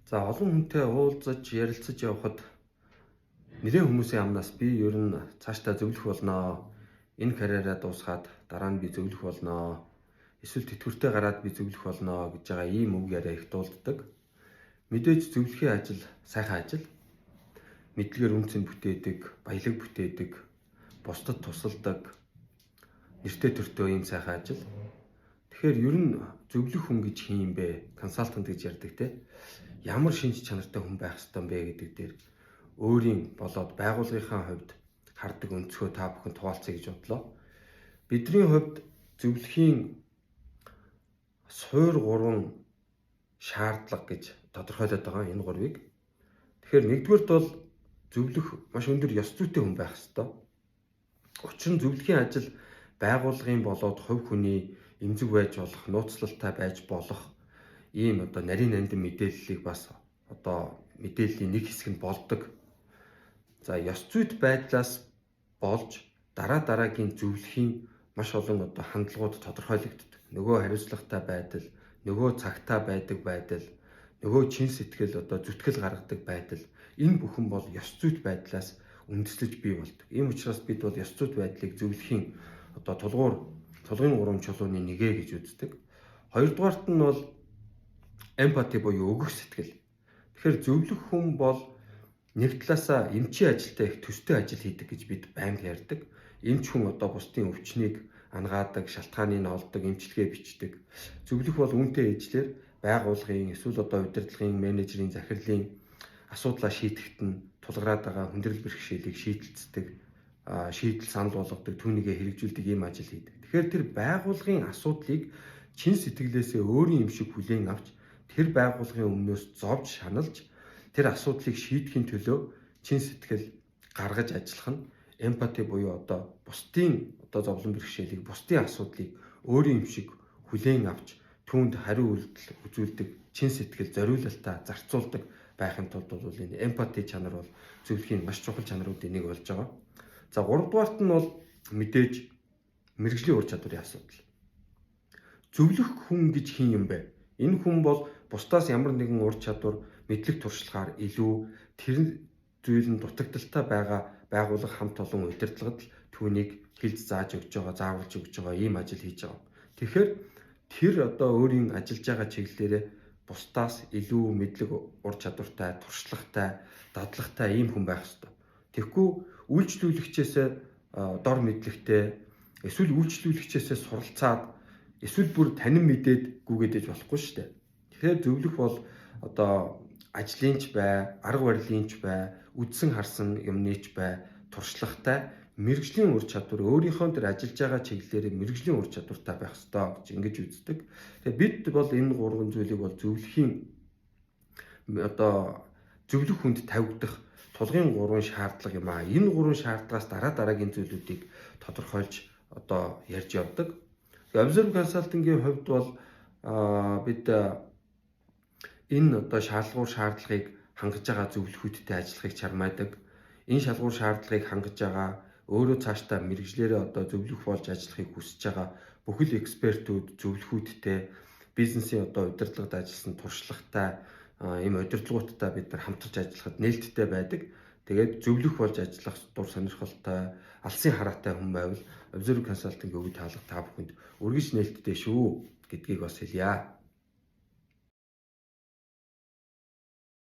За, олон хүнтэй уулзаж, ярилцаж явхад нэлээн хүмүүсийн амнаас би ер нь цаашдаа зөвлөх болноо. Энэ карьераа дуусгаад дараа нь би зөвлөх болноо. Эсвэл тэтгэвртэй гараад би зөвлөх болноо гэж байгаа ийм үг яриа их дуулддаг. Мэдээж зөвлөхийн ажил сайхан ажил. Мэдлэгээр үнцэн бүтээдэг, баялаг бүтээдэг, бусдад тусалдаг, нэртэй төртөө ийм сайхан ажил. Тэгэхээр ер нь зөвлөх хүн гэж хин юм бэ? Консалтант гэж ярьдаг те. Ямар шинж чанартай хүн байх ёстой юм бэ гэдэг дээр өөрийн болоод байгууллагынхаа хувьд хардаг өнцгөө та бүхэн хуваалцъя гэж бодлоо. Бидний хувьд зөвлөхийн суур гурван шаардлага гэж тодорхойлоод байгаа энэ гурвыг. Тэгэхээр нэгдүгээрт бол зөвлөх маш өндөр ёс зүйтэй хүн байх ёстой. Учир нь зөвлөхийн ажил байгууллагын болоод хувь хүний эмзэг байж болох, нууцлалтай байж болох ийм одоо нарийн нандин мэдээллийг бас одоо мэдээллийн нэг хэсэг нь болдог. За, ёс зүйт байдлаас болж дараа дараагийн зөвлөхийн маш олон одоо хандлагууд тодорхойлогддог. Нөгөө хариуцлагатай байдал, нөгөө цагтаа байдаг байдал, нөгөө чин сэтгэл, одоо зүтгэл гаргадаг байдал, энэ бүхэн бол ёс зүйт байдлаас үндэслэж бий болдог. Ийм учраас бид бол ёс зүйт байдлыг зөвлөхийн одоо тулгуур, тулгын гурван чулууны нэгэ гэж үздэг. Хоёрдугаарт нь бол empathy буюу өгөх сэтгэл. Тэгэхээр зөвлөх хүн бол нэг талаасаа эмчийн ажилтай их төстэй ажил хийдэг гэж бид байнга ярьдаг. Эмч хүн одоо бусдын өвчнийг анагадаг, шалтгааныг нь олдог, эмчилгээ бичдэг. Зөвлөх бол үүнтэй ижилээр байгууллагын эсвэл одоо удирдлагын, менежерийн, захирлын асуудлаа шийдэхэд нь тулгараад байгаа хүндрэл бэрхшээлийг шийдэлцдэг, шийдэл санал болгодог, түүнийгээ хэрэгжүүлдэг ийм ажил хийдэг. Тэгэхээр тэр байгууллагын асуудлыг чин сэтгэлээсээ өөрийн юм шиг хүлээн авч, тэр байгууллагын өмнөөс зовж шаналж, тэр асуудлыг шийдэхин төлөө чин сэтгэл гаргаж ажиллах нь empathy буюу одоо бусдын одоо зовлон бэрхшээлийг, бусдын асуудлыг өөрийн юм шиг хүлээн авч, түүнд хариу үйлдэл үзүүлдэг чин сэтгэл зориулалтаа зарцуулдаг байхын тулд бол энэ empathy чанар бол зөвлөхийн маш чухал чанаруудын нэг болж байгаа. За, гуравдугаарт нь бол мэдээж мэргэжлийн ур чадварын асуудал. Зөвлөх хүн гэж хэн юм бэ? Энэ хүн бол бусдаас ямар нэгэн ур чадвар, мэдлэг туршлагаар илүү, тэр зүйл нь дутагдалтай байгаа байгууллага, хамт олон удирдлагад л түүнийг хэлж зааж өгч байгаа, заавалж өгч байгаа ийм ажил хийж байгаа. Тэгэхээр тэр одоо өөрийн ажиллаж байгаа чиглэлээрээ бусдаас илүү мэдлэг, ур чадвартай, туршлагатай, дадлагтай ийм хүн байх ёстой. Тэгэхгүй үйлчлүүлэгчээсээ дор мэдлэгтэй, эсвэл үйлчлүүлэгчээсээ суралцаад, эсвэл бүр танин мэдээд гүгээд иж болохгүй шүү дээ. Тэгэхээр зөвлөх бол одоо ажлын ч бай, арга барилын ч бай, үдсэн харсан юмны ч бай, туршлагатай, мэргэжлийн ур чадвар, өөрийнхөө тэр ажиллаж байгаа чиглэлээрээ мэргэжлийн ур чадвартай байх ёстой гэж ингэж үздэг. Тэгээ бид бол энэ гурван зүйлийг бол зөвлөхийн одоо зөвлөх хүнд тавигдах тулгын гурван шаардлага юм аа. Энэ гурван шаардлагаас дараа дараагийн зүйлүүдийг тодорхойлж одоо ярьж явдаг. Тэгээ Observe Consulting-ийн хувьд бол бид энэ одоо шалгуур шаардлагыг хангаж байгаа зөвлөхүүдтэй ажиллахыг чармайдаг. Энэ шалгуур шаардлагыг хангаж байгаа, өөрөө цаашдаа мэргэжлээрээ одоо зөвлөх болж ажиллахыг хүсэж байгаа бүхэл экспертүүд, зөвлөхүүдтэй, бизнесийн одоо удирдлагад ажилласан туршлагатай ийм удирдлагуудтай бид нар хамтарч ажиллахад нээлттэй байдаг. Тэгээд зөвлөх болж ажиллах дур сонирхолтой, алсын хараатай хүн байвал Observe Consulting-ийн үе таалга та бүхэнд өргөж нээлттэй шүү гэдгийг бас хэлье.